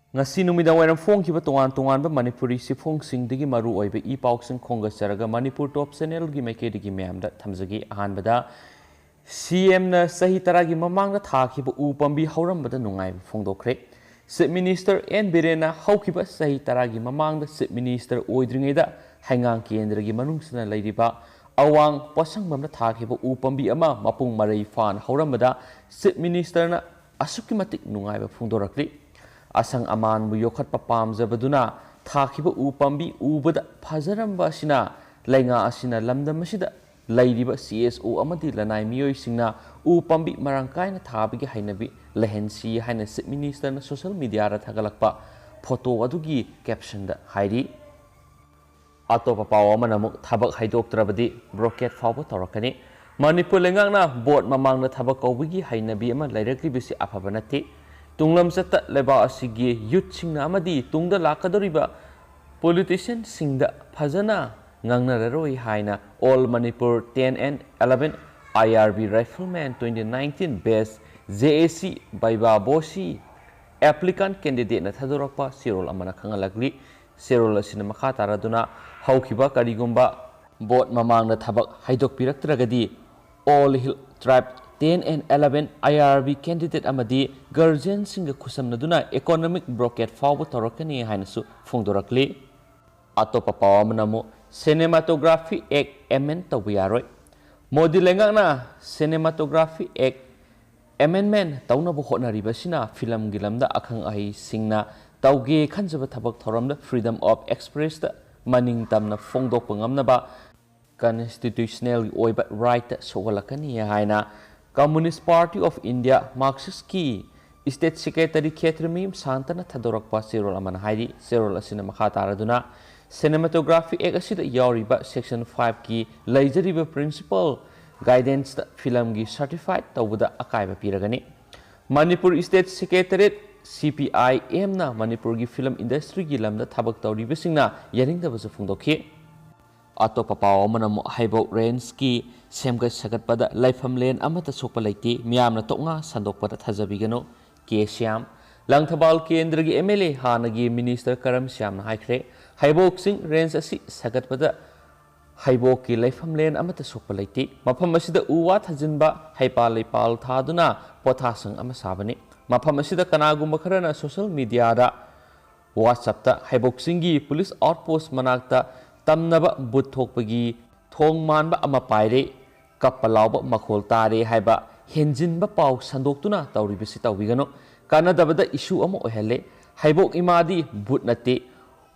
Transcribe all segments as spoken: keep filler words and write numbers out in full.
ꯉꯁꯤ ꯅꯨꯃꯤꯗꯥꯡ ꯋꯥꯏꯔꯝ ꯐꯣꯡꯈꯤꯕ ꯇꯣꯉꯥꯟ ꯇꯣꯉꯥꯟꯕ ꯃꯅꯤꯄꯨꯔꯤ ꯆꯦꯐꯣꯡꯁꯤꯡꯗꯒꯤ ꯃꯔꯨ ꯑꯣꯏꯕ ꯏ ꯄꯥꯎꯁꯤꯡ ꯈꯣꯝꯒꯠꯆꯔꯒ ꯃꯅꯤꯄꯨꯔ ꯇꯣꯞ ꯆꯦꯅꯦꯜꯒꯤ ꯃꯥꯏꯀꯩꯗꯒꯤ ꯃꯌꯥꯝꯗ ꯊꯝꯖꯒꯦ꯫ ꯑꯍꯥꯟꯕꯗ, ꯁꯤ ꯑꯦꯝꯅ ꯆꯍꯤ ꯇꯔꯥꯒꯤ ꯃꯃꯥꯡꯗ ꯊꯥꯈꯤꯕ ꯎ ꯄꯥꯝꯕꯤ ꯍꯧꯔꯝꯕꯗ ꯅꯨꯡꯉꯥꯏꯕ ꯐꯣꯡꯗꯣꯛꯈ꯭ꯔꯦ꯫ ꯆꯤꯐ ꯃꯤꯅꯤꯁꯇꯔ ꯑꯦꯟ ꯕꯤꯔꯦꯟꯅ ꯍꯧꯈꯤꯕ ꯆꯍꯤ ꯇꯔꯥꯒꯤ ꯃꯃꯥꯡꯗ ꯆꯤꯐ ꯃꯤꯅꯤꯁꯇꯔ ꯑꯣꯏꯗ꯭ꯔꯤꯉꯩꯗ ꯍꯩꯉꯥꯡ ꯀꯦꯟꯗ꯭ꯔꯒꯤ ꯃꯅꯨꯡꯁꯤꯗ ꯂꯩꯔꯤꯕ ꯑꯋꯥꯡ ꯄꯣꯠꯁꯪꯕꯝꯗ ꯊꯥꯈꯤꯕ ꯎ ꯄꯥꯝꯕꯤ ꯑꯃ ꯃꯄꯨꯡ ꯃꯔꯩ ꯐꯥꯅ ꯍꯧꯔꯝꯕꯗ ꯆꯤꯐ ꯃꯤꯅꯤꯁꯇꯔꯅ ꯑꯁꯨꯛꯀꯤ ꯃꯇꯤꯛ ꯅꯨꯡꯉꯥꯏꯕ ꯐꯣꯡꯗꯣꯔꯛꯂꯤ꯫ ꯑꯁꯪ ꯑꯃꯥꯟꯕꯨ ꯌꯣꯛꯈꯠꯄ ꯄꯥꯝꯖꯕꯗꯨꯅ ꯊꯥꯈꯤꯕ ꯎ ꯄꯥꯝꯕꯤ ꯎꯕꯗ ꯐꯖꯔꯝꯕ ꯑꯁꯤꯅ ꯂꯩꯉꯥꯛ ꯑꯁꯤꯅ ꯂꯝꯗꯝ ꯑꯁꯤꯗ ꯂꯩꯔꯤꯕ ꯁꯤ ꯑꯦꯁ ꯑꯣ ꯑꯃꯗꯤ ꯂꯅꯥꯏ ꯃꯤꯑꯣꯏꯁꯤꯡꯅ ꯎ ꯄꯥꯝꯕꯤ ꯃꯔꯥꯡ ꯀꯥꯏꯅ ꯊꯥꯕꯒꯤ ꯍꯩꯅꯕꯤ ꯂꯩꯍꯟꯁꯤ ꯍꯥꯏꯅ ꯆꯤꯐ ꯃꯤꯅꯤꯁꯇꯔꯅ ꯁꯣꯁꯤꯌꯦꯜ ꯃꯤꯗꯤꯌꯥꯗ ꯊꯥꯒꯠꯂꯛꯄ ꯐꯣꯇꯣ ꯑꯗꯨꯒꯤ ꯀꯦꯞꯁꯟꯗ ꯍꯥꯏꯔꯤ꯫ ꯑꯇꯣꯞꯄ ꯄꯥꯎ ꯑꯃꯅ ꯑꯃꯨꯛ ꯊꯕꯛ ꯍꯥꯏꯗꯣꯛꯇ꯭ꯔꯕꯗꯤ ꯕ꯭ꯂꯣꯀꯦꯠ ꯐꯥꯎꯕ ꯇꯧꯔꯛꯀꯅꯤ꯫ ꯃꯅꯤꯄꯨꯔ ꯂꯩꯉꯥꯛꯅ ꯚꯣꯠ ꯃꯃꯥꯡꯗ ꯊꯕꯛ ꯀꯧꯕꯒꯤ ꯍꯩꯅꯕꯤ ꯑꯃ ꯂꯩꯔꯛꯂꯤꯕꯁꯤ ꯑꯐꯕ ꯅꯠꯇꯦ꯫ ꯇꯨꯡꯂꯝꯆꯠꯇ ꯂꯩꯕꯥꯛ ꯑꯁꯤꯒꯤ ꯌꯨꯠꯁꯤꯡꯅ ꯑꯃꯗꯤ ꯇꯨꯡꯗ ꯂꯥꯛꯀꯗꯧꯔꯤꯕ ꯄꯣꯂꯤꯇꯤꯁꯤꯌꯟꯁꯤꯡꯗ ꯐꯖꯅ ꯉꯥꯡꯅꯔꯔꯣꯏ ꯍꯥꯏꯅ All Manipur ten and eleven I R B Rifleman twenty nineteen batch J A C ꯕꯩꯕꯥ ꯕꯣꯁꯤ applicant ꯀꯦꯟꯗꯤꯗꯦꯠꯅ ꯊꯥꯗꯣꯔꯛꯄ ꯆꯦꯔꯣꯜ ꯑꯃꯅ ꯈꯪꯍꯜꯂꯛꯂꯤ꯫ ꯆꯦꯔꯣꯜ ꯑꯁꯤꯅ ꯃꯈꯥ ꯇꯥꯔꯗꯨꯅ ꯍꯧꯈꯤꯕ ꯀꯔꯤꯒꯨꯝꯕ ꯚꯣꯠ ꯃꯃꯥꯡꯗ ꯊꯕꯛ ꯍꯥꯏꯗꯣꯛꯄꯤꯔꯛꯇ꯭ꯔꯒꯗꯤ All Hill Tribe ten and eleven I R B candidate ꯑꯃꯗꯤ ꯒꯥꯔꯖꯤꯌꯟꯁꯤꯡꯒ ꯈꯨꯠꯁꯝꯅꯗꯨꯅ ꯏꯀꯣꯅꯣꯃꯤꯛ ꯕ꯭ꯂꯣꯀꯦꯠ ꯐꯥꯎꯕ ꯇꯧꯔꯛꯀꯅꯤ ꯍꯥꯏꯅꯁꯨ ꯐꯣꯡꯗꯣꯔꯛꯂꯤ꯫ ꯑꯇꯣꯞꯄ ꯄꯥꯎ ꯑꯃꯅ ꯑꯃꯨꯛ Cinematography Act amend ꯇꯧꯕ ꯌꯥꯔꯣꯏ꯫ ꯃꯣꯗꯤ ꯂꯩꯉꯥꯛꯅ Cinematography Act amendment ꯇꯧꯅꯕ ꯍꯣꯠꯅꯔꯤꯕꯁꯤꯅ ꯐꯤꯂꯝꯒꯤ ꯂꯝꯗ ꯑꯈꯪ ꯑꯍꯩꯁꯤꯡꯅ ꯇꯧꯒꯦ ꯈꯟꯖꯕ ꯊꯕꯛ ꯊꯧꯔꯝꯗ freedom of expressꯇ ꯃꯅꯤꯡ ꯇꯝꯅ ꯐꯣꯡꯗꯣꯛꯄ ꯉꯝꯅꯕ constitutionalꯒꯤ ꯑꯣꯏꯕ rightꯇ ꯁꯣꯛꯍꯜꯂꯛꯀꯅꯤ ꯍꯥꯏꯅ Communist Party of India Marxistꯀꯤ state secretary ꯈꯦꯇ꯭ꯔꯤꯃꯌꯨꯝ ꯁꯥꯟꯇꯅ ꯊꯥꯗꯣꯔꯛꯄ ꯆꯦꯔꯣꯜ ꯑꯃꯅ ꯍꯥꯏꯔꯤ꯫ ꯆꯦꯔꯣꯜ ꯑꯁꯤꯅ ꯃꯈꯥ ꯇꯥꯔꯗꯨꯅ Cinematography Act ꯑꯁꯤꯗ ꯌꯥꯎꯔꯤꯕ section fiveꯀꯤ ꯂꯩꯖꯔꯤꯕ principal guidanceꯇ ꯐꯤꯂꯝꯒꯤ certified ꯇꯧꯕꯗ ꯑꯀꯥꯏꯕ ꯄꯤꯔꯒꯅꯤ꯫ Manipur state secretariat C P I Mꯅ ꯃꯅꯤꯄꯨꯔꯒꯤ ꯐꯤꯂꯝ industryꯒꯤ ꯂꯝꯗ ꯊꯕꯛ ꯇꯧꯔꯤꯕꯁꯤꯡꯅ ꯌꯥꯅꯤꯡꯗꯕꯁꯨ ꯐꯣꯡꯗꯣꯛꯈꯤ꯫ ꯑꯇꯣꯞꯄ ꯄꯥꯎ ꯑꯃꯅ ꯑꯃꯨꯛ ꯍꯩꯕꯧ rangeꯀꯤ ꯁꯦꯝꯒꯠ ꯁꯥꯒꯠꯄꯗ ꯂꯩꯐꯝ ꯂꯦꯟ ꯑꯃꯠꯇ ꯁꯣꯛꯄ ꯂꯩꯇꯦ, ꯃꯤꯌꯥꯝꯅ ꯇꯣꯛꯉꯥ ꯁꯟꯗꯣꯛꯄꯗ ꯊꯥꯖꯕꯤꯒꯅꯨ꯫ ꯀꯦ ꯁ꯭ꯌꯥꯝ꯫ ꯂꯪꯊꯕꯥꯜ ꯀꯦꯟꯗ꯭ꯔꯒꯤ ꯑꯦꯝ ꯑꯦꯜ ꯑꯦ ꯍꯥꯟꯅꯒꯤ ꯃꯤꯅꯤꯁꯇꯔ ꯀꯔꯝ ꯁ꯭ꯌꯥꯝꯅ ꯍꯥꯏꯈ꯭ꯔꯦ, ꯍꯩꯕꯣꯛ ꯆꯤꯡ ꯔꯦꯟꯖ ꯑꯁꯤ ꯁꯥꯒꯠꯄꯗ ꯍꯩꯕꯣꯛꯀꯤ ꯂꯩꯐꯝꯂꯦꯟ ꯑꯃꯠꯇ ꯁꯣꯛꯄ ꯂꯩꯇꯦ꯫ ꯃꯐꯝ ꯑꯁꯤꯗ ꯎ ꯋꯥ ꯊꯥꯖꯤꯟꯕ, ꯍꯩꯄꯥꯜ ꯂꯩꯄꯥꯜ ꯊꯥꯗꯨꯅ ꯄꯣꯊꯥꯁꯪ ꯑꯃ ꯁꯥꯕꯅꯤ꯫ ꯃꯐꯝ ꯑꯁꯤꯗ ꯀꯅꯥꯒꯨꯝꯕ ꯈꯔꯅ ꯁꯣꯁꯤꯌꯦꯜ ꯃꯤꯗꯤꯌꯥꯗ WhatsApp-ꯇ ꯍꯩꯕꯣꯛ ꯆꯤꯡꯒꯤ ꯄꯨꯂꯤꯁ ꯑꯥꯎꯠꯄꯣꯁ ꯃꯅꯥꯛꯇ ꯇꯝꯅꯕ ꯕꯨꯠ ꯊꯣꯛꯄꯒꯤ ꯊꯣꯡ ꯃꯥꯟꯕ ꯑꯃ ꯄꯥꯏꯔꯦ, ꯀꯞꯄ ꯂꯥꯎꯕ ꯃꯈꯣꯜ ꯇꯥꯔꯦ ꯍꯥꯏꯕ ꯍꯦꯟꯖꯤꯟꯕ ꯄꯥꯎ ꯁꯟꯗꯣꯛꯇꯨꯅ ꯇꯧꯔꯤꯕꯁꯤ ꯇꯧꯕꯤꯒꯅꯨ꯫ ꯀꯥꯟꯅꯗꯕꯗ ꯏꯁꯨ ꯑꯃ ꯑꯣꯏꯍꯜꯂꯦ꯫ ꯍꯩꯕꯣꯛ ꯏꯃꯥꯗꯤ ꯕꯨꯠ ꯅꯠꯇꯦ꯫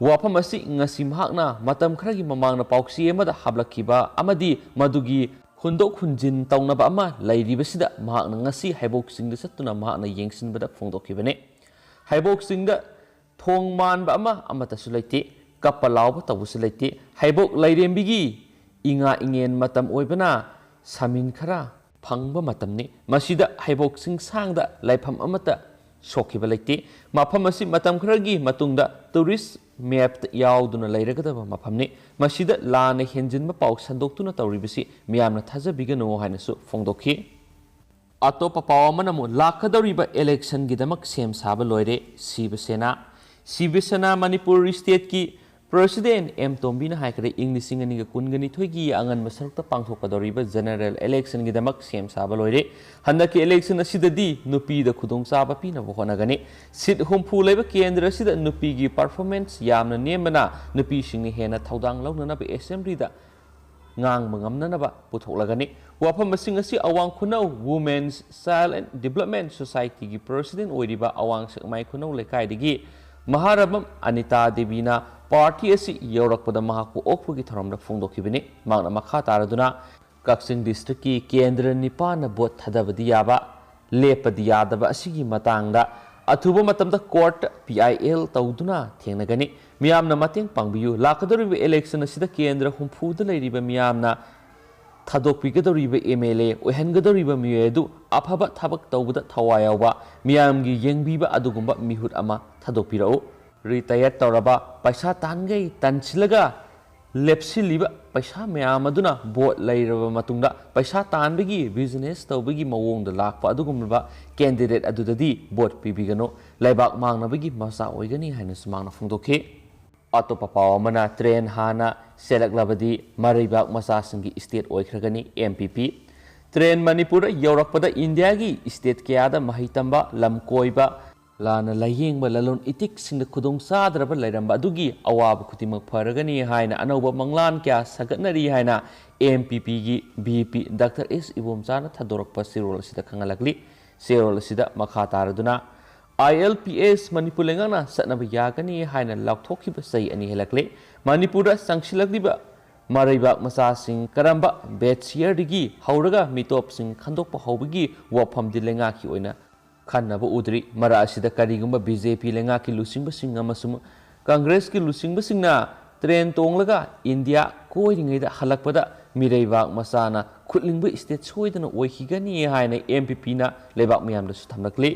ꯋꯥꯐꯝ ꯑꯁꯤ ꯉꯁꯤ ꯃꯍꯥꯛꯅ ꯃꯇꯝ ꯈꯔꯒꯤ ꯃꯃꯥꯡꯗ ꯄꯥꯎꯆꯦ ꯑꯃꯗ ꯍꯥꯞꯂꯛꯈꯤꯕ ꯑꯃꯗꯤ ꯃꯗꯨꯒꯤ ꯍꯨꯟꯗꯣꯛ ꯍꯨꯟꯖꯤꯟ ꯇꯧꯅꯕ ꯑꯃ ꯂꯩꯔꯤꯕꯁꯤꯗ ꯃꯍꯥꯛꯅ ꯉꯁꯤ ꯍꯩꯕꯣꯛ ꯆꯤꯡꯗ ꯆꯠꯇꯨꯅ ꯃꯍꯥꯛꯅ ꯌꯦꯡꯁꯤꯟꯕꯗ ꯐꯣꯡꯗꯣꯛꯈꯤꯕꯅꯤ꯫ ꯍꯩꯕꯣꯛ ꯆꯤꯡꯗ ꯊꯣꯡ ꯃꯥꯟꯕ ꯑꯃ ꯑꯃꯠꯇꯁꯨ ꯂꯩꯇꯦ, ꯀꯞꯄ ꯂꯥꯎꯕ ꯇꯧꯕꯁꯨ ꯂꯩꯇꯦ꯫ ꯍꯩꯕꯣꯛ ꯂꯥꯏꯔꯦꯝꯕꯤꯒꯤ ꯏꯉꯥ ꯏꯉꯦꯟ ꯃꯇꯝ ꯑꯣꯏꯕꯅ ꯁꯥꯃꯤꯟ ꯈꯔ ꯐꯪꯕ ꯃꯇꯝꯅꯤ꯫ ꯃꯁꯤꯗ ꯍꯩꯕꯣꯛ ꯆꯤꯡꯁꯥꯡꯗ ꯂꯥꯏꯐꯝ ꯑꯃꯠꯇ ꯁꯣꯛꯈꯤꯕ ꯂꯩꯇꯦ꯫ ꯃꯐꯝ ꯑꯁꯤ ꯃꯇꯝ ꯈꯔꯒꯤ ꯃꯇꯨꯡꯗ ꯇꯨꯔꯤꯁ ꯃꯦꯞꯇ ꯌꯥꯎꯗꯨꯅ ꯂꯩꯔꯒꯗꯕ ꯃꯐꯝꯅꯤ꯫ ꯃꯁꯤꯗ ꯂꯥꯟꯅ ꯍꯦꯟꯖꯤꯟꯕ ꯄꯥꯎ ꯁꯟꯗꯣꯛꯇꯨꯅ ꯇꯧꯔꯤꯕꯁꯤ ꯃꯤꯌꯥꯝꯅ ꯊꯥꯖꯕꯤꯒꯅꯨ ꯍꯥꯏꯅꯁꯨ ꯐꯣꯡꯗꯣꯛꯈꯤ꯫ ꯑꯇꯣꯞꯄ ꯄꯥꯎ ꯑꯃꯅ ꯑꯃꯨꯛ ꯂꯥꯛꯀꯗꯧꯔꯤꯕ ꯏꯂꯦꯛꯁꯟꯒꯤꯗꯃꯛ ꯁꯦꯝ ꯁꯥꯕ ꯂꯣꯏꯔꯦ ꯁꯤꯕ ꯁꯦꯅꯥ꯫ ꯁꯤꯕ ꯁꯦꯅꯥ ꯃꯅꯤꯄꯨꯔ ꯁ꯭ꯇꯦꯠꯀꯤ ꯄ꯭ꯔꯁꯤꯗꯦꯟ ꯑꯦꯝ ꯇꯣꯝꯕꯤꯅ ꯍꯥꯏꯈ꯭ꯔꯦ, ꯏꯪ ꯂꯤꯁꯤꯡ ꯑꯅꯤꯒ ꯀꯨꯟꯒ ꯅꯤꯊꯣꯏꯒꯤ ꯑꯉꯟꯕ ꯁꯔꯨꯛꯇ ꯄꯥꯡꯊꯣꯛꯀꯗꯧꯔꯤꯕ ꯖꯦꯅꯔꯦꯜ ꯏꯂꯦꯛꯁꯟꯒꯤꯗꯃꯛ ꯁꯦꯝ ꯁꯥꯕ ꯂꯣꯏꯔꯦ꯫ ꯍꯟꯗꯛꯀꯤ ꯏꯂꯦꯛꯁꯟ ꯑꯁꯤꯗꯗꯤ ꯅꯨꯄꯤꯗ ꯈꯨꯗꯣꯡꯆꯥꯕ ꯄꯤꯅꯕ ꯍꯣꯠꯅꯒꯅꯤ꯫ ꯁꯤꯠ ꯍꯨꯝꯐꯨ ꯂꯩꯕ ꯀꯦꯟꯗ꯭ꯔ ꯑꯁꯤꯗ ꯅꯨꯄꯤꯒꯤ ꯄꯔꯐꯣꯔꯃꯦꯟꯁ ꯌꯥꯝꯅ ꯅꯦꯝꯕꯅ ꯅꯨꯄꯤꯁꯤꯡꯅ ꯍꯦꯟꯅ ꯊꯧꯗꯥꯡ ꯂꯧꯅꯅꯕ ꯑꯦꯁꯦꯝꯕ꯭ꯂꯤꯗ ꯉꯥꯡꯕ ꯉꯝꯅꯅꯕ ꯄꯨꯊꯣꯛꯂꯒꯅꯤ꯫ ꯋꯥꯐꯝ ꯑꯁꯤꯡ ꯑꯁꯤ ꯑꯋꯥꯡ ꯈꯨꯅꯧ Women's Child and Development Society-ꯒꯤ ꯄ꯭ꯔꯁꯤꯗꯦꯟ ꯑꯣꯏꯔꯤꯕ ꯑꯋꯥꯡ ꯁꯦꯛꯃꯥꯏ ꯈꯨꯅꯧ ꯂꯩꯀꯥꯏꯗꯒꯤ ꯃꯍꯥꯔꯥꯕꯝ ꯑꯅꯤꯇꯥ ꯗꯦꯕꯤꯅ ꯄꯥꯔꯇꯤ ꯑꯁꯤ ꯌꯧꯔꯛꯄꯗ ꯃꯍꯥꯛꯄꯨ ꯑꯣꯛꯄꯒꯤ ꯊꯧꯔꯝꯗ ꯐꯣꯡꯗꯣꯛꯈꯤꯕꯅꯤ꯫ ꯃꯍꯥꯛꯅ ꯃꯈꯥ ꯇꯥꯔꯗꯨꯅ ꯀꯛꯆꯤꯡ ꯗꯤꯁꯇ꯭ꯔꯤꯛꯀꯤ ꯀꯦꯟꯗ꯭ꯔ ꯅꯤꯄꯥꯟꯅ ꯚꯣꯠ ꯊꯥꯗꯕꯗꯤ ꯌꯥꯕ, ꯂꯦꯞꯄꯗꯤ ꯌꯥꯗꯕ ꯑꯁꯤꯒꯤ ꯃꯇꯥꯡꯗ ꯑꯊꯨꯕ ꯃꯇꯝꯗ ꯀꯣꯔꯠꯇ ꯄꯤ ꯑꯥꯏ ꯑꯦꯜ ꯇꯧꯗꯨꯅ ꯊꯦꯡꯅꯒꯅꯤ꯫ ꯃꯤꯌꯥꯝꯅ ꯃꯇꯦꯡ ꯄꯥꯡꯕꯤꯌꯨ꯫ ꯂꯥꯛꯀꯗꯧꯔꯤꯕ ꯏꯂꯦꯛꯁꯟ ꯑꯁꯤꯗ ꯀꯦꯟꯗ꯭ꯔ ꯍꯨꯝꯐꯨꯗ ꯂꯩꯔꯤꯕ ꯃꯤꯌꯥꯝꯅ ꯊꯥꯗꯣꯛꯄꯤꯒꯗꯧꯔꯤꯕ ꯑꯦꯝ ꯑꯦꯜ ꯑꯦ ꯑꯣꯏꯍꯟꯒꯗꯧꯔꯤꯕ ꯃꯤꯑꯣꯏ ꯑꯗꯨ ꯑꯐꯕ ꯊꯕꯛ ꯇꯧꯕꯗ ꯊꯋꯥꯏ ꯌꯥꯎꯕ, ꯃꯤꯌꯥꯝꯒꯤ ꯌꯦꯡꯕꯤꯕ ꯑꯗꯨꯒꯨꯝꯕ ꯃꯤꯍꯨꯠ ꯑꯃ ꯊꯥꯗꯣꯛꯄꯤꯔꯛꯎ꯫ ꯔꯤꯇꯥꯌꯔ ꯇꯧꯔꯕ, ꯄꯩꯁꯥ ꯇꯥꯟꯈꯩ ꯇꯟꯁꯤꯜꯂꯒ ꯂꯦꯞꯁꯤꯜꯂꯤꯕ ꯄꯩꯁꯥ ꯃꯌꯥꯝ ꯑꯗꯨꯅ ꯚꯣꯠ ꯂꯩꯔꯕ ꯃꯇꯨꯡꯗ ꯄꯩꯁꯥ ꯇꯥꯟꯕꯒꯤ, ꯕꯤꯖꯤꯅꯦꯁ ꯇꯧꯕꯒꯤ ꯃꯑꯣꯡꯗ ꯂꯥꯛꯄ ꯑꯗꯨꯒꯨꯝꯂꯕ ꯀꯦꯟꯗꯤꯗꯦꯠ ꯑꯗꯨꯗꯗꯤ ꯚꯣꯠ ꯄꯤꯕꯤꯒꯅꯨ꯫ ꯂꯩꯕꯥꯛ ꯃꯥꯡꯅꯕꯒꯤ ꯃꯆꯥꯛ ꯑꯣꯏꯒꯅꯤ ꯍꯥꯏꯅꯁꯨ ꯃꯍꯥꯛꯅ ꯐꯣꯡꯗꯣꯛꯈꯤ꯫ ꯑꯇꯣꯞꯄ ꯄꯥꯎ ꯑꯃꯅ, ꯇ꯭ꯔꯦꯟ ꯍꯥꯟꯅ ꯆꯦꯜꯂꯛꯂꯕꯗꯤ ꯃꯔꯩꯕꯥꯛ ꯃꯆꯥꯁꯤꯡꯒꯤ ꯏꯁꯇꯦꯠ ꯑꯣꯏꯈ꯭ꯔꯒꯅꯤ ꯑꯦꯝ ꯄꯤ ꯄꯤ꯫ ꯇ꯭ꯔꯦꯟ ꯃꯅꯤꯄꯨꯔꯗ ꯌꯧꯔꯛꯄꯗ ꯏꯟꯗꯤꯌꯥꯒꯤ ꯏꯁꯇꯦꯠ ꯀꯌꯥꯗ ꯃꯍꯩ ꯇꯝꯕ, ꯂꯝ ꯀꯣꯏꯕ, ꯂꯥꯟꯅ ꯂꯥꯏꯌꯦꯡꯕ, ꯂꯂꯣꯟ ꯏꯇꯤꯛꯁꯤꯡꯗ ꯈꯨꯗꯣꯡ ꯆꯥꯗ꯭ꯔꯕ ꯂꯩꯔꯝꯕ ꯑꯗꯨꯒꯤ ꯑꯋꯥꯕ ꯈꯨꯗꯤꯡꯃꯛ ꯐꯔꯒꯅꯤ ꯍꯥꯏꯅ ꯑꯅꯧꯕ ꯃꯪꯂꯥꯟ ꯀꯌꯥ ꯁꯥꯒꯠꯅꯔꯤ ꯍꯥꯏꯅ ꯑꯦꯝ ꯄꯤ ꯄꯤꯒꯤ ꯚꯤ ꯄꯤ ꯗꯥꯛꯇꯔ ꯑꯦꯁ ꯏꯕꯣꯝꯆꯥꯅ ꯊꯥꯗꯣꯔꯛꯄ ꯆꯦꯔꯣꯜ ꯑꯁꯤꯗ ꯈꯪꯍꯜꯂꯛꯂꯤ꯫ ꯆꯦꯔꯣꯜ ꯑꯁꯤꯗ ꯃꯈꯥ ꯇꯥꯔꯗꯨꯅ ꯑꯥꯏ ꯑꯦꯜ ꯄꯤ ꯑꯦꯁ ꯃꯅꯤꯄꯨꯔ ꯂꯩꯉꯥꯛꯅ ꯆꯠꯅꯕ ꯌꯥꯒꯅꯤ ꯍꯥꯏꯅ ꯂꯥꯎꯊꯣꯛꯈꯤꯕ ꯆꯍꯤ ꯑꯅꯤ ꯍꯦꯜꯂꯛꯂꯦ꯫ ꯃꯅꯤꯄꯨꯔꯗ ꯆꯪꯁꯤꯜꯂꯛꯂꯤꯕ ꯃꯔꯩꯕꯥꯛ ꯃꯆꯥꯁꯤꯡ ꯀꯔꯝꯕ batch yearꯗꯒꯤ ꯍꯧꯔꯒ ꯃꯤꯇꯣꯞꯁꯤꯡ ꯈꯟꯗꯣꯛꯄ ꯍꯧꯕꯒꯤ ꯋꯥꯐꯝꯗꯤ ꯂꯩꯉꯥꯛꯀꯤ ꯑꯣꯏꯅ ꯈꯟꯅꯕ ꯎꯗ꯭ꯔꯤ꯫ ꯃꯔꯛ ꯑꯁꯤꯗ ꯀꯔꯤꯒꯨꯝꯕ ꯕꯤ ꯖꯦ ꯄꯤ ꯂꯩꯉꯥꯛꯀꯤ ꯂꯨꯆꯤꯡꯕꯁꯤꯡ ꯑꯃꯁꯨꯡ ꯀꯪꯒ꯭ꯔꯦꯁꯀꯤ ꯂꯨꯆꯤꯡꯕꯁꯤꯡꯅ ꯇ꯭ꯔꯦꯟ ꯇꯣꯡꯂꯒ ꯏꯟꯗꯤꯌꯥ ꯀꯣꯏꯔꯤꯉꯩꯗ ꯍꯜꯂꯛꯄꯗ ꯃꯤꯔꯩꯕꯥꯛ ꯃꯆꯥꯅ ꯈꯨꯠꯂꯤꯡꯕ ꯏꯁꯇꯦꯠ ꯁꯣꯏꯗꯅ ꯑꯣꯏꯈꯤꯒꯅꯤ ꯍꯥꯏꯅ ꯑꯦꯝ ꯄꯤ ꯄꯤꯅ ꯂꯩꯕꯥꯛ ꯃꯤꯌꯥꯝꯗꯁꯨ ꯊꯝꯂꯛꯂꯤ꯫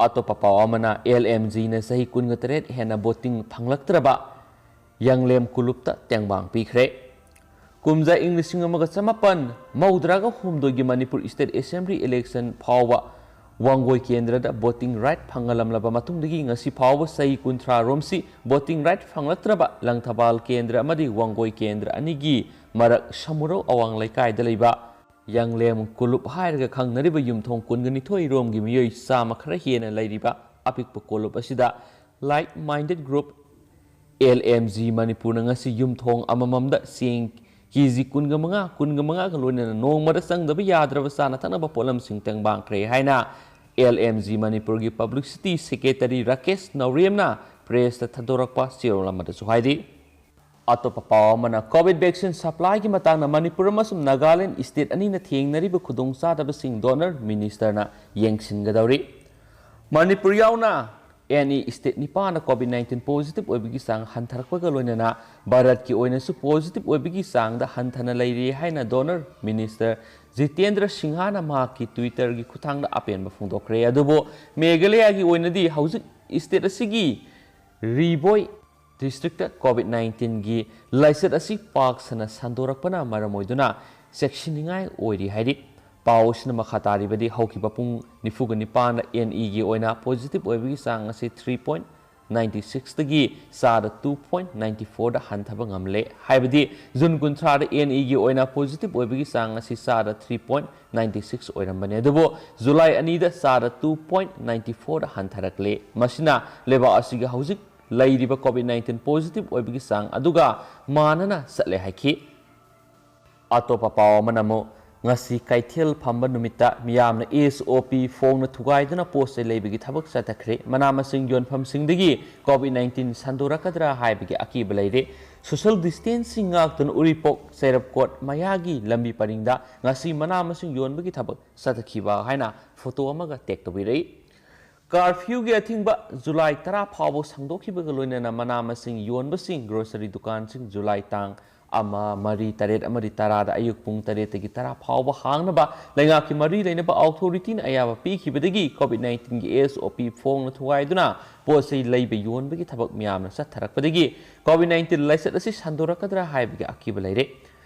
ꯑꯇꯣꯞꯄ ꯄꯥꯎ ꯑꯃꯅ, ꯑꯦꯜ ꯑꯦꯝ ꯖꯤꯅ ꯆꯍꯤ ꯀꯨꯟꯒ ꯇꯔꯦꯠ ꯍꯦꯟꯅ ꯚꯣꯇꯤꯡ ꯐꯪꯂꯛꯇ꯭ꯔꯕ ꯌꯥꯡꯂꯦꯝ ꯀꯣꯂꯨꯞꯇ ꯇꯦꯡꯕꯥꯡ ꯄꯤꯈ꯭ꯔꯦ꯫ ꯀꯨꯝꯖꯥ ꯏꯪ ꯂꯤꯁꯤꯡ ꯑꯃꯒ ꯆꯃꯥꯄꯟ ꯃꯧꯗ꯭ꯔꯥꯒ ꯍꯨꯝꯗꯣꯏꯒꯤ ꯃꯅꯤꯄꯨꯔ ꯏꯁꯇꯦꯠ ꯑꯦꯁꯦꯝꯕ꯭ꯂꯤ ꯏꯂꯦꯛꯁꯟ ꯐꯥꯎꯕ ꯋꯥꯡꯒꯣꯏ ꯀꯦꯟꯗ꯭ꯔꯗ ꯚꯣꯇꯤꯡ ꯔꯥꯏꯠ ꯐꯪꯍꯜꯂꯝꯂꯕ ꯃꯇꯨꯡꯗꯒꯤ ꯉꯁꯤ ꯐꯥꯎꯕ ꯆꯍꯤ ꯀꯨꯟꯊ꯭ꯔꯥ ꯔꯣꯝꯁꯤ ꯚꯣꯇꯤꯡ ꯔꯥꯏꯠ ꯐꯪꯂꯛꯇ꯭ꯔꯕ ꯂꯪꯊꯕꯥꯜ ꯀꯦꯟꯗ꯭ꯔ ꯑꯃꯗꯤ ꯋꯥꯡꯒꯣꯏ ꯀꯦꯟꯗ꯭ꯔ ꯑꯅꯤꯒꯤ ꯃꯔꯛ ꯁꯃꯨꯔꯧ ꯑꯋꯥꯡ ꯂꯩꯀꯥꯏꯗ ꯂꯩꯕ ꯌꯥꯡꯂꯦꯝ ꯀꯣꯂꯨꯞ ꯍꯥꯏꯔꯒ ꯈꯪꯅꯔꯤꯕ ꯌꯨꯝꯊꯣꯡ ꯀꯨꯟꯒ ꯅꯤꯊꯣꯏ ꯔꯣꯝꯒꯤ ꯃꯤꯑꯣꯏ ꯆꯥꯝꯃ ꯈꯔ ꯍꯦꯟꯅ ꯂꯩꯔꯤꯕ ꯑꯄꯤꯛꯄ ꯀꯣꯂꯨꯞ ꯑꯁꯤꯗ like minded group L M G ꯃꯅꯤꯄꯨꯔꯅ ꯉꯁꯤ ꯌꯨꯝꯊꯣꯡ ꯑꯃꯃꯝꯗ ꯆꯦꯡ ꯀꯦ ꯖꯤ ꯀꯨꯟꯒ ꯃꯉꯥ, ꯀꯨꯟꯒ ꯃꯉꯥꯒ ꯂꯣꯏꯅꯅ ꯅꯣꯡꯃꯗ ꯆꯪꯗꯕ ꯌꯥꯗ꯭ꯔꯕ ꯆꯥꯅ ꯊꯛꯅꯕ ꯄꯣꯠꯂꯝꯁꯤꯡ ꯇꯦꯡꯕꯥꯡꯈ꯭ꯔꯦ ꯍꯥꯏꯅ ꯑꯦꯜ ꯑꯦꯝ ꯖꯤ ꯃꯅꯤꯄꯨꯔꯒꯤ ꯄꯕ꯭ꯂꯤꯁꯤꯇꯤ ꯁꯦꯀ꯭ꯔꯦꯇꯔꯤ ꯔꯥꯀꯦꯁ ꯅꯥꯎꯔꯦꯝꯅ ꯄ꯭ꯔꯦꯁꯇ ꯊꯥꯗꯣꯔꯛꯄ ꯆꯦꯔꯣꯜ ꯑꯃꯗꯁꯨ ꯍꯥꯏꯔꯤ꯫ ꯑꯇꯣꯞꯄ ꯄꯥꯎ ꯑꯃꯅ, ꯀꯣꯚꯤꯗ ꯚꯦꯛꯁꯤꯟ ꯁꯄ꯭ꯂꯥꯏꯒꯤ ꯃꯇꯥꯡꯗ ꯃꯅꯤꯄꯨꯔ ꯑꯃꯁꯨꯡ ꯅꯥꯒꯥꯂꯦꯟꯗ ꯏꯁꯇꯦꯠ ꯑꯅꯤꯅ ꯊꯦꯡꯅꯔꯤꯕ ꯈꯨꯗꯣꯡꯆꯥꯗꯕꯁꯤꯡ ꯗꯣꯅꯔ ꯃꯤꯅꯤꯁꯇꯔꯅ ꯌꯦꯡꯁꯤꯟꯒꯗꯧꯔꯤ꯫ ꯃꯅꯤꯄꯨꯔ ꯌꯥꯎꯅ ꯑꯦꯅꯤ ꯏꯁꯇꯦꯠ ꯅꯤꯄꯥꯟꯗ ꯀꯣꯚꯤꯗ ꯅꯥꯏꯟꯇꯤꯟ ꯄꯣꯖꯤꯇꯤꯚ ꯑꯣꯏꯕꯒꯤ ꯆꯥꯡ ꯍꯟꯊꯔꯛꯄꯒ ꯂꯣꯏꯅꯅ ꯚꯥꯔꯠꯀꯤ ꯑꯣꯏꯅꯁꯨ ꯄꯣꯖꯤꯇꯤꯚ ꯑꯣꯏꯕꯒꯤ ꯆꯥꯡꯗ ꯍꯟꯊꯅ ꯂꯩꯔꯤ ꯍꯥꯏꯅ ꯗꯣꯅꯔ ꯃꯤꯅꯤꯁꯇꯔ ꯖꯤꯇꯦꯟꯗ꯭ꯔ ꯁꯤꯡꯍꯥꯅ ꯃꯍꯥꯛꯀꯤ ꯇ꯭ꯋꯤꯇꯔꯒꯤ ꯈꯨꯠꯊꯥꯡꯗ ꯑꯄꯦꯟꯕ ꯐꯣꯡꯗꯣꯛꯈ꯭ꯔꯦ꯫ ꯑꯗꯨꯕꯨ ꯃꯦꯘꯥꯂꯌꯥꯒꯤ ꯑꯣꯏꯅꯗꯤ ꯍꯧꯖꯤꯛ ꯏꯁꯇꯦꯠ ꯑꯁꯤꯒꯤ ꯔꯤꯕꯣꯏ ꯗꯤꯁꯇ꯭ꯔꯤꯛꯇ ꯀꯣꯚꯤꯗ ꯅꯥꯏꯟꯇꯤꯟꯒꯤ ꯂꯥꯏꯆꯠ ꯑꯁꯤ ꯄꯥꯛ ꯁꯟꯅ ꯁꯟꯗꯣꯔꯛꯄꯅ ꯃꯔꯝ ꯑꯣꯏꯗꯨꯅ ꯆꯦꯛꯁꯤꯟꯅꯤꯡꯉꯥꯏ ꯑꯣꯏꯔꯤ ꯍꯥꯏꯔꯤ꯫ ꯄꯥꯎ ꯑꯁꯤꯅ ꯃꯈꯥ ꯇꯥꯔꯤꯕꯗꯤ ꯍꯧꯈꯤꯕ ꯄꯨꯡ ꯅꯤꯐꯨꯒ ꯅꯤꯄꯥꯟꯗ ꯑꯦꯟ ꯏꯒꯤ ꯑꯣꯏꯅ ꯄꯣꯖꯤꯇꯤꯚ ꯑꯣꯏꯕꯒꯤ ꯆꯥꯡ ꯑꯁꯤ ꯊ꯭ꯔꯤ ꯄꯣꯏꯟ ꯅꯥꯏꯟꯇꯤ ꯁꯤꯛꯁꯇꯒꯤ ꯆꯥꯗ ꯇꯨ ꯄꯣꯏꯟ ꯅꯥꯏꯟꯇꯤ ꯐꯣꯔꯗ ꯍꯟꯊꯕ ꯉꯝꯂꯦ꯫ ꯍꯥꯏꯕꯗꯤ ꯖꯨꯟ ꯀꯨꯟꯊ꯭ꯔꯥꯗ ꯑꯦꯟ ꯏꯒꯤ ꯑꯣꯏꯅ ꯄꯣꯖꯤꯇꯤꯚ ꯑꯣꯏꯕꯒꯤ ꯆꯥꯡ ꯑꯁꯤ ꯆꯥꯗ ꯊ꯭ꯔꯤ ꯄꯣꯏꯟ ꯅꯥꯏꯟꯇꯤ ꯁꯤꯛꯁ ꯑꯣꯏꯔꯝꯕꯅꯤ, ꯑꯗꯨꯕꯨ ꯖꯨꯂꯥꯏ ꯑꯅꯤꯗ ꯆꯥꯗ ꯇꯨ ꯄꯣꯏꯟ ꯅꯥꯏꯟꯇꯤ ꯐꯣꯔꯗ ꯍꯟꯊꯔꯛꯂꯦ꯫ ꯃꯁꯤꯅ ꯂꯩꯕꯥꯛ ꯑꯁꯤꯒꯤ ꯍꯧꯖꯤꯛ ꯂꯩꯔꯤꯕ ꯀꯣꯚꯤꯗ ꯅꯥꯏꯟꯇꯤꯟ ꯄꯣꯖꯤꯇꯤꯚ ꯑꯣꯏꯕꯒꯤ ꯆꯥꯡ ꯑꯗꯨꯒ ꯃꯥꯟꯅꯅ ꯆꯠꯂꯦ ꯍꯥꯏꯈꯤ꯫ ꯑꯇꯣꯞꯄ ꯄꯥꯎ ꯑꯃꯅ ꯑꯃꯨꯛ ꯉꯁꯤ ꯀꯩꯊꯦꯜ ꯐꯝꯕ ꯅꯨꯃꯤꯠꯇ ꯃꯤꯌꯥꯝꯅ ꯑꯦꯁ ꯑꯣ ꯄꯤ ꯐꯣꯡꯅ ꯊꯨꯒꯥꯏꯗꯨꯅ ꯄꯣꯠ ꯆꯩ ꯂꯩꯕꯒꯤ ꯊꯕꯛ ꯆꯠꯊꯈ꯭ꯔꯦ꯫ ꯃꯅꯥ ꯃꯁꯤꯡ ꯌꯣꯟꯐꯝꯁꯤꯡꯗꯒꯤ ꯀꯣꯚꯤꯗ ꯅꯥꯏꯟꯇꯤꯟ ꯁꯟꯗꯣꯔꯛꯀꯗ꯭ꯔꯥ ꯍꯥꯏꯕꯒꯤ ꯑꯀꯤꯕ ꯂꯩꯔꯦ꯫ ꯁꯣꯁꯤꯌꯦꯜ ꯗꯤꯁꯇꯦꯟꯁꯤꯡ ꯉꯥꯛꯇꯨꯅ ꯎꯔꯤꯄꯣꯛ ꯆꯩꯔꯞꯀꯣꯠ ꯃꯌꯥꯒꯤ ꯂꯝꯕꯤ ꯄꯔꯤꯡꯗ ꯉꯁꯤ ꯃꯅꯥ ꯃꯁꯤꯡ ꯌꯣꯟꯕꯒꯤ ꯊꯕꯛ ꯆꯠꯊꯈꯤꯕ ꯍꯥꯏꯅ ꯐꯣꯇꯣ ꯑꯃꯒ ꯇꯦꯒ ꯇꯧꯕꯤꯔꯛꯏ꯫ ꯀꯥꯔꯐ꯭ꯌꯨꯒꯤ ꯑꯊꯤꯡꯕ ꯖꯨꯂꯥꯏ ꯇꯔꯥ ꯐꯥꯎꯕ ꯁꯥꯡꯗꯣꯛꯈꯤꯕꯒ ꯂꯣꯏꯅꯅ ꯃꯅꯥ ꯃꯁꯤꯡ ꯌꯣꯟꯕꯁꯤꯡ, ꯒ꯭ꯔꯣꯁꯔꯤ ꯗꯨꯀꯥꯟꯁꯤꯡ ꯖꯨꯂꯥꯏ ꯇꯥꯡ ꯑꯃ, ꯃꯔꯤ, ꯇꯔꯦꯠ ꯑꯃꯗꯤ ꯇꯔꯥꯗ ꯑꯌꯨꯛ ꯄꯨꯡ ꯇꯔꯦꯠꯇꯒꯤ ꯇꯔꯥ ꯐꯥꯎꯕ ꯍꯥꯡꯅꯕ ꯂꯩꯉꯥꯛꯀꯤ ꯃꯔꯤ ꯂꯩꯅꯕ ꯑꯣꯊꯣꯔꯤꯇꯤꯅ ꯑꯌꯥꯕ ꯄꯤꯈꯤꯕꯗꯒꯤ ꯀꯣꯚꯤꯗ ꯅꯥꯏꯟꯇꯤꯟꯒꯤ ꯑꯦꯁ ꯑꯣ ꯄꯤ ꯐꯣꯡꯅ ꯊꯨꯒꯥꯏꯗꯨꯅ ꯄꯣꯠ ꯆꯩ ꯂꯩꯕ ꯌꯣꯟꯕꯒꯤ ꯊꯕꯛ ꯃꯤꯌꯥꯝꯅ ꯆꯠꯊꯔꯛꯄꯗꯒꯤ ꯀꯣꯚꯤꯗ ꯅꯥꯏꯟꯇꯤꯟ ꯂꯥꯏꯆꯠ ꯑꯁꯤ ꯁꯟꯗꯣꯔꯛꯀꯗ꯭ꯔꯥ ꯍꯥꯏꯕꯒꯤ ꯑꯀꯤꯕ ꯂꯩꯔꯦ꯫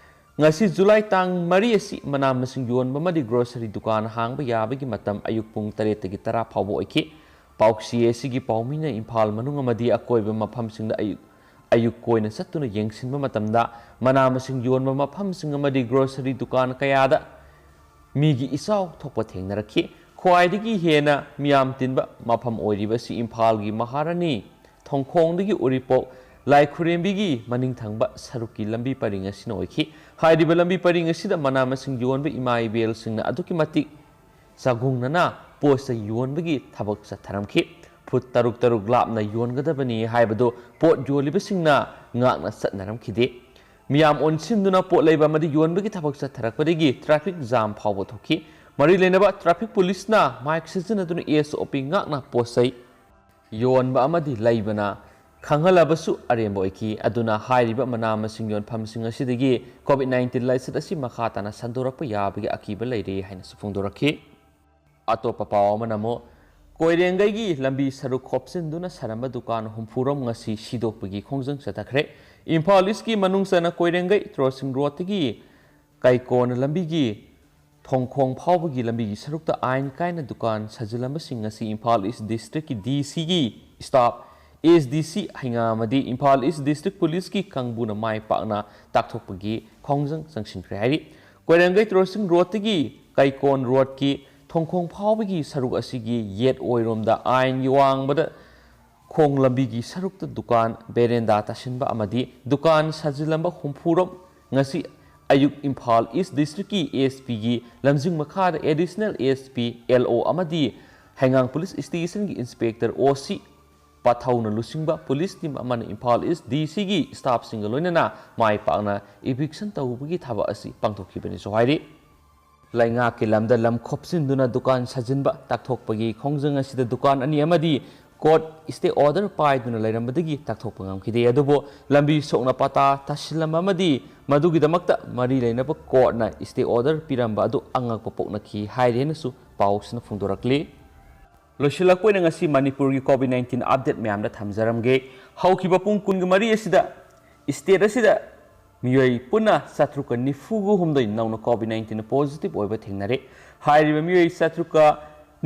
ꯉꯁꯤ ꯖꯨꯂꯥꯏ ꯇꯥꯡ ꯃꯔꯤ ꯑꯁꯤ ꯃꯅꯥ ꯃꯁꯤꯡ ꯌꯣꯟꯕ ꯑꯃꯗꯤ ꯒ꯭ꯔꯣꯁꯔꯤ ꯗꯨꯀꯥꯟ ꯍꯥꯡꯕ ꯌꯥꯕꯒꯤ ꯃꯇꯝ ꯑꯌꯨꯛ ꯄꯨꯡ ꯇꯔꯦꯠꯇꯒꯤ ꯇꯔꯥ ꯐꯥꯎꯕ ꯑꯣꯏꯈꯤ꯫ ꯄꯥꯎꯆꯦ ꯑꯁꯤꯒꯤ ꯄꯥꯎꯃꯤꯅ ꯏꯝꯐꯥꯜ ꯃꯅꯨꯡ ꯑꯃꯗꯤ ꯑꯀꯣꯏꯕ ꯃꯐꯝꯁꯤꯡꯗ ꯑꯌꯨꯛ, ꯑꯌꯨꯛ ꯀꯣꯏꯅ ꯆꯠꯇꯨꯅ ꯌꯦꯡꯁꯤꯟꯕ ꯃꯇꯝꯗ ꯃꯅꯥ ꯃꯁꯤꯡ ꯌꯣꯟꯕ ꯃꯐꯝꯁꯤꯡ ꯑꯃꯗꯤ ꯒ꯭ꯔꯣꯁꯔꯤ ꯗꯨꯀꯥꯟ ꯀꯌꯥꯗ ꯃꯤꯒꯤ ꯏꯆꯥꯎ ꯊꯣꯛꯄ ꯊꯦꯡꯅꯔꯛꯈꯤ꯫ ꯈ꯭ꯋꯥꯏꯗꯒꯤ ꯍꯦꯟꯅ ꯃꯤꯌꯥꯝ ꯇꯤꯟꯕ ꯃꯐꯝ ꯑꯣꯏꯔꯤꯕ ꯑꯁꯤ ꯏꯝꯐꯥꯜꯒꯤ ꯃꯍꯥꯔꯥꯅꯤ ꯊꯣꯡꯈꯣꯡꯗꯒꯤ ꯎꯔꯤꯄꯣꯛ ꯂꯥꯏꯈꯨꯔꯦꯝꯕꯤꯒꯤ ꯃꯅꯤꯡ ꯊꯪꯕ ꯁꯔꯨꯛꯀꯤ ꯂꯝꯕꯤ ꯄꯔꯤꯡ ꯑꯁꯤꯅ ꯑꯣꯏꯈꯤ꯫ ꯍꯥꯏꯔꯤꯕ ꯂꯝꯕꯤ ꯄꯔꯤꯡ ꯑꯁꯤꯗ ꯃꯅꯥ ꯃꯁꯤꯡ ꯌꯣꯟꯕ ꯏꯃꯥ ꯏꯕꯦꯜꯁꯤꯡꯅ ꯑꯗꯨꯛꯀꯤ ꯃꯇꯤꯛ ꯆꯥꯒꯨꯡꯅꯅ ꯄꯣꯠ ꯆꯩ ꯌꯣꯟꯕꯒꯤ ꯊꯕꯛ ꯆꯠꯊꯔꯝꯈꯤ꯫ ꯐꯨꯠ ꯇꯔꯨꯛ ꯇꯔꯨꯛ ꯂꯥꯞꯅ ꯌꯣꯟꯒꯗꯕꯅꯤ ꯍꯥꯏꯕꯗꯨ ꯄꯣꯠ ꯌꯣꯜꯂꯤꯕꯁꯤꯡꯅ ꯉꯥꯛꯅ ꯆꯠꯅꯔꯝꯈꯤꯗꯦ꯫ ꯃꯤꯌꯥꯝ ꯑꯣꯟꯁꯤꯟꯗꯨꯅ ꯄꯣꯠ ꯂꯩꯕ ꯑꯃꯗꯤ ꯌꯣꯟꯕꯒꯤ ꯊꯕꯛ ꯆꯠꯊꯔꯛꯄꯗꯒꯤ ꯇ꯭ꯔꯥꯐꯤꯛ ꯖꯥꯝ ꯐꯥꯎꯕ ꯊꯣꯛꯈꯤ꯫ ꯃꯔꯤ ꯂꯩꯅꯕ ꯇ꯭ꯔꯥꯐꯤꯛ ꯄꯨꯂꯤꯁꯅ ꯃꯥꯏꯛ ꯁꯤꯖꯤꯟꯅꯗꯨꯅ ꯑꯦꯁ ꯑꯣ ꯄꯤ ꯉꯥꯛꯅ ꯄꯣꯠ ꯆꯩ ꯌꯣꯟꯕ ꯑꯃꯗꯤ ꯂꯩꯕꯅ ꯈꯪꯍꯜꯂꯕꯁꯨ ꯑꯔꯦꯝꯕ ꯑꯣꯏꯈꯤ꯫ ꯑꯗꯨꯅ ꯍꯥꯏꯔꯤꯕ ꯃꯅꯥ ꯃꯁꯤꯡ ꯌꯣꯟꯐꯝꯁꯤꯡ ꯑꯁꯤꯗꯒꯤ ꯀꯣꯚꯤꯗ ꯅꯥꯏꯟꯇꯤꯟ ꯂꯥꯏꯆꯠ ꯑꯁꯤ ꯃꯈꯥ ꯇꯥꯅ ꯁꯟꯗꯣꯔꯛꯄ ꯌꯥꯕꯒꯤ ꯑꯀꯤꯕ ꯂꯩꯔꯦ ꯍꯥꯏꯅꯁꯨ ꯐꯣꯡꯗꯣꯔꯛꯈꯤ꯫ ꯑꯇꯣꯞꯄ ꯄꯥꯎ ꯑꯃꯅ ꯑꯃꯨꯛ ꯀꯣꯏꯔꯦꯡꯒꯩꯒꯤ ꯂꯝꯕꯤ ꯁꯔꯨꯛ ꯈꯣꯞꯆꯤꯟꯗꯨꯅ ꯁꯥꯔꯝꯕ ꯗꯨꯀꯥꯟ ꯍꯨꯝꯐꯨꯔꯣꯝ ꯉꯁꯤ ꯁꯤꯗꯣꯛꯄꯒꯤ ꯈꯣꯡꯖꯪ ꯆꯠꯊꯈ꯭ꯔꯦ꯫ ꯏꯝꯐꯥꯜ ꯏꯁꯀꯤ ꯃꯅꯨꯡ ꯆꯟꯅ ꯀꯣꯏꯔꯦꯡꯒꯩ ꯇ꯭ꯔꯣꯁꯤꯡ ꯔꯣꯗꯇꯒꯤ ꯀꯩꯀꯣꯟ ꯂꯝꯕꯤꯒꯤ ꯊꯣꯡꯈꯣꯡ ꯐꯥꯎꯕꯒꯤ ꯂꯝꯕꯤꯒꯤ ꯁꯔꯨꯛꯇ ꯑꯥꯏꯟ ꯀꯥꯏꯅ ꯗꯨꯀꯥꯟ ꯁꯥꯖꯤꯜꯂꯝꯕꯁꯤꯡ ꯑꯁꯤ ꯏꯝꯐꯥꯜ ꯏꯁ ꯗꯤꯁꯇ꯭ꯔꯤꯛꯀꯤ ꯗꯤ ꯁꯤꯒꯤ ꯁ꯭ꯇꯥꯐ, ꯑꯦꯁ ꯗꯤ ꯁꯤ ꯍꯩꯉꯥꯡ ꯑꯃꯗꯤ ꯏꯝꯐꯥꯜ ꯏꯁ ꯗꯤꯁꯇ꯭ꯔꯤꯛ ꯄꯨꯂꯤꯁꯀꯤ ꯀꯥꯡꯕꯨꯅ ꯃꯥꯏ ꯄꯥꯛꯅ ꯇꯥꯛꯊꯣꯛꯄꯒꯤ ꯈꯣꯡꯖꯪ ꯆꯪꯁꯤꯟꯈ꯭ꯔꯦ ꯍꯥꯏꯔꯤ꯫ ꯀꯣꯏꯔꯦꯡꯒꯩ ꯇꯣꯔꯣꯁꯤꯡ ꯔꯣꯗꯇꯒꯤ ꯀꯩꯀꯣꯟ ꯔꯣꯗꯀꯤ ꯊꯣꯡꯈꯣꯡ ꯐꯥꯎꯕꯒꯤ ꯁꯔꯨꯛ ꯑꯁꯤꯒꯤ ꯌꯦꯠ ꯑꯣꯏꯔꯣꯝꯗ ꯑꯥꯏꯟꯒꯤ ꯋꯥꯡꯃꯗ ꯈꯣꯡ ꯂꯝꯕꯤꯒꯤ ꯁꯔꯨꯛꯇ ꯗꯨꯀꯥꯟ ꯕꯦꯔꯦꯟꯗꯥ ꯇꯥꯁꯤꯟꯕ ꯑꯃꯗꯤ ꯗꯨꯀꯥꯟ ꯁꯥꯖꯤꯜꯂꯝꯕ ꯍꯨꯝꯐꯨꯔꯣꯝ ꯉꯁꯤ ꯑꯌꯨꯛ ꯏꯝꯐꯥꯜ ꯏꯁ ꯗꯤꯁꯇ꯭ꯔꯤꯛꯀꯤ ꯑꯦꯁ ꯄꯤꯒꯤ ꯂꯝꯖꯤꯡ ꯃꯈꯥꯗ ꯑꯦꯗꯤꯁꯅꯦꯜ ꯑꯦꯁ ꯄꯤ, ꯑꯦꯜ ꯑꯣ ꯑꯃꯗꯤ ꯍꯩꯉꯥꯡ ꯄꯨꯂꯤꯁ ꯁ꯭ꯇꯦꯁꯟꯒꯤ ꯏꯟꯁꯄꯦꯛꯇꯔ ꯑꯣ ꯁꯤ ꯄꯥꯊꯧꯅ ꯂꯨꯆꯤꯡꯕ ꯄꯨꯂꯤꯁ ꯇꯤꯝ ꯑꯃꯅ ꯏꯝꯐꯥꯜ ꯏꯁ ꯗꯤ ꯁꯤꯒꯤ ꯁ꯭ꯇꯥꯐꯁꯤꯡꯒ ꯂꯣꯏꯅꯅ ꯃꯥꯏ ꯄꯥꯛꯅ ꯏꯚꯤꯛꯁꯟ ꯇꯧꯕꯒꯤ ꯊꯕꯛ ꯑꯁꯤ ꯄꯥꯡꯊꯣꯛꯈꯤꯕꯅꯤꯁꯨ ꯍꯥꯏꯔꯤ꯫ ꯂꯩꯉꯥꯛꯀꯤ ꯂꯝꯗ ꯂꯝ ꯈꯣꯞꯆꯤꯟꯗꯨꯅ ꯗꯨꯀꯥꯟ ꯁꯥꯖꯤꯟꯕ ꯇꯥꯛꯊꯣꯛꯄꯒꯤ ꯈꯣꯡꯖꯪ ꯑꯁꯤꯗ ꯗꯨꯀꯥꯟ ꯑꯅꯤ ꯑꯃꯗꯤ ꯀꯣꯔꯠ ꯁ꯭ꯇꯦ ꯑꯣꯔꯗꯔ ꯄꯥꯏꯗꯨꯅ ꯂꯩꯔꯝꯕꯗꯒꯤ ꯇꯥꯛꯊꯣꯛꯄ ꯉꯝꯈꯤꯗꯦ꯫ ꯑꯗꯨꯕꯨ ꯂꯝꯕꯤ ꯁꯣꯛꯅ ꯄꯇꯥ ꯇꯥꯁꯤꯜꯂꯝꯕ ꯑꯃꯗꯤ ꯃꯗꯨꯒꯤꯗꯃꯛꯇ ꯃꯔꯤ ꯂꯩꯅꯕ ꯀꯣꯔꯠꯅ ꯁ꯭ꯇꯦ ꯑꯣꯔꯗꯔ ꯄꯤꯔꯝꯕ ꯑꯗꯨ ꯑꯉꯛꯄ ꯄꯣꯛꯅꯈꯤ ꯍꯥꯏꯔꯦꯅꯁꯨ ꯄꯥꯎꯁꯤꯅ ꯐꯣꯡꯗꯣꯔꯛꯂꯤ꯫ ꯂꯣꯏꯁꯤꯜꯂꯛꯄ ꯑꯣꯏꯅ ꯉꯁꯤ ꯃꯅꯤꯄꯨꯔꯒꯤ ꯀꯣꯚꯤꯗ ꯅꯥꯏꯟꯇꯤꯟ ꯑꯞꯗꯦꯠ ꯃꯌꯥꯝꯗ ꯊꯝꯖꯔꯝꯒꯦ꯫ ꯍꯧꯈꯤꯕ ꯄꯨꯡ ꯀꯨꯟꯒ ꯃꯔꯤ ꯑꯁꯤꯗ ꯁ꯭ꯇꯦꯠ ꯑꯁꯤꯗ ꯃꯤꯑꯣꯏ ꯄꯨꯟꯅ ꯆꯥꯇ꯭ꯔꯨꯛꯀ ꯅꯤꯐꯨꯒ ꯍꯨꯝꯗꯣꯏ ꯅꯧꯅ ꯀꯣꯚꯤꯗ ꯅꯥꯏꯟꯇꯤꯟ ꯄꯣꯖꯤꯇꯤꯚ ꯑꯣꯏꯕ ꯊꯦꯡꯅꯔꯦ꯫ ꯍꯥꯏꯔꯤꯕ ꯃꯤꯑꯣꯏ ꯆꯥꯇ꯭ꯔꯨꯛꯀ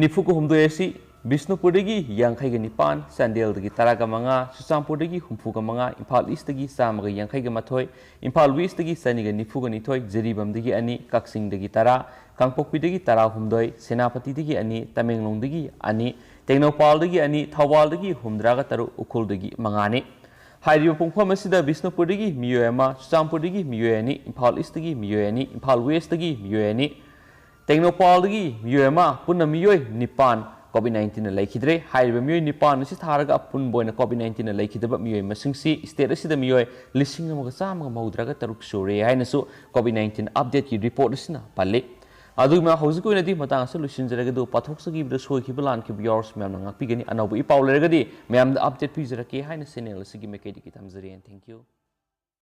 ꯅꯤꯐꯨꯒ ꯍꯨꯝꯗꯣꯏ ꯑꯁꯤ ꯕꯤꯁꯅꯨꯄꯨꯔꯗꯒꯤ ꯌꯥꯡꯈꯩꯒ ꯅꯤꯄꯥꯟ, ꯆꯥꯟꯗꯦꯜꯗꯒꯤ ꯇꯔꯥꯒ ꯃꯉꯥ, ꯆꯨꯔꯆꯥꯟꯄꯨꯔꯗꯒꯤ ꯍꯨꯝꯐꯨꯒ ꯃꯉꯥ, ꯏꯝꯐꯥꯜ ꯏꯁꯇꯒꯤ ꯆꯥꯝꯃꯒ ꯌꯥꯡꯈꯩꯒ ꯃꯥꯊꯣꯏ, ꯏꯝꯐꯥꯜ ꯋꯦꯁꯇꯒꯤ ꯆꯅꯤꯒ ꯅꯤꯐꯨꯒ ꯅꯤꯊꯣꯏ, ꯖꯤꯔꯤꯕꯥꯝꯗꯒꯤ ꯑꯅꯤ, ꯀꯛꯆꯤꯡꯗꯒꯤ ꯇꯔꯥ, ꯀꯥꯡꯄꯣꯛꯄꯤꯗꯒꯤ ꯇꯔꯥꯍꯨꯝꯗꯣꯏ, ꯁꯦꯅꯥꯄꯇꯤꯗꯒꯤ ꯑꯅꯤ, ꯇꯃꯦꯡꯂꯣꯡꯗꯒꯤ ꯑꯅꯤ, ꯇꯦꯡꯅꯧꯄꯥꯜꯗꯒꯤ ꯑꯅꯤ, ꯊꯧꯕꯥꯜꯗꯒꯤ ꯍꯨꯝꯗ꯭ꯔꯥꯒ ꯇꯔꯨꯛ, ꯎꯈ꯭ꯔꯨꯜꯗꯒꯤ ꯃꯉꯥꯅꯤ꯫ ꯍꯥꯏꯔꯤꯕ ꯄꯨꯡꯐꯝ ꯑꯁꯤꯗ ꯕꯤꯁꯅꯨꯄꯨꯔꯗꯒꯤ ꯃꯤꯑꯣꯏ ꯑꯃ, ꯆꯨꯔꯆꯥꯟꯄꯨꯔꯗꯒꯤ ꯃꯤꯑꯣꯏ ꯑꯅꯤ, ꯏꯝꯐꯥꯜ ꯏꯁꯇꯒꯤ ꯃꯤꯑꯣꯏ ꯑꯅꯤ, ꯏꯝꯐꯥꯜ ꯋꯦꯁꯇꯒꯤ ꯃꯤꯑꯣꯏ ꯑꯅꯤ, ꯇꯦꯡꯅꯧꯄꯥꯜꯗꯒꯤ ꯃꯤꯑꯣꯏ ꯑꯃ, ꯄꯨꯟꯅ ꯃꯤꯑꯣꯏ ꯅꯤꯄꯥꯟ ꯀꯣꯚꯤꯗ ꯅꯥꯏꯟꯇꯤꯟꯅ ꯂꯩꯈꯤꯗ꯭ꯔꯦ꯫ ꯍꯥꯏꯔꯤꯕ ꯃꯤꯑꯣꯏ ꯅꯤꯄꯥꯟ ꯑꯁꯤ ꯊꯥꯔꯒ ꯑꯄꯨꯟꯕ ꯑꯣꯏꯅ ꯀꯣꯚꯤꯗ ꯅꯥꯏꯟꯇꯤꯟꯅ ꯂꯩꯈꯤꯗꯕ ꯃꯤꯑꯣꯏ ꯃꯁꯤꯡꯁꯤ ꯁ꯭ꯇꯦꯠ ꯑꯁꯤꯗ ꯃꯤꯑꯣꯏ ꯂꯤꯁꯤꯡ ꯑꯃꯒ ꯆꯥꯝꯃꯒ ꯃꯧꯗ꯭ꯔꯥꯒ ꯇꯔꯨꯛ ꯁꯨꯔꯦ ꯍꯥꯏꯅꯁꯨ ꯀꯣꯚꯤꯗ ꯅꯥꯏꯟꯇꯤꯟ ꯑꯞꯗꯦꯠꯀꯤ ꯔꯤꯄꯣꯔꯠ ꯑꯁꯤꯅ ꯄꯜꯂꯤ꯫ ꯑꯗꯨꯒ ꯍꯧꯖꯤꯛꯀꯤ ꯑꯣꯏꯅꯗꯤ ꯃꯇꯥꯡ ꯑꯁꯤꯗ ꯂꯣꯏꯁꯤꯟꯖꯔꯒꯦ꯫ ꯑꯗꯨ ꯄꯥꯊꯣꯛꯆꯈꯤꯕꯗ ꯁꯣꯏꯈꯤꯕ ꯂꯥꯟꯈꯤꯕ ꯌꯥꯎꯔꯁꯨ ꯃꯌꯥꯝꯅ ꯉꯥꯛꯄꯤꯒꯅꯤ꯫ ꯑꯅꯧꯕ ꯏ ꯄꯥꯎ ꯂꯩꯔꯒꯗꯤ ꯃꯌꯥꯝꯗ ꯑꯞꯗꯦꯠ ꯄꯤꯖꯔꯛꯀꯦ ꯍꯥꯏꯅ ꯆꯦꯅꯦꯜ ꯑꯁꯤꯒꯤ ꯃꯥꯏꯀꯩꯗꯒꯤ ꯊꯝꯖꯔꯤ꯫ And thank you꯫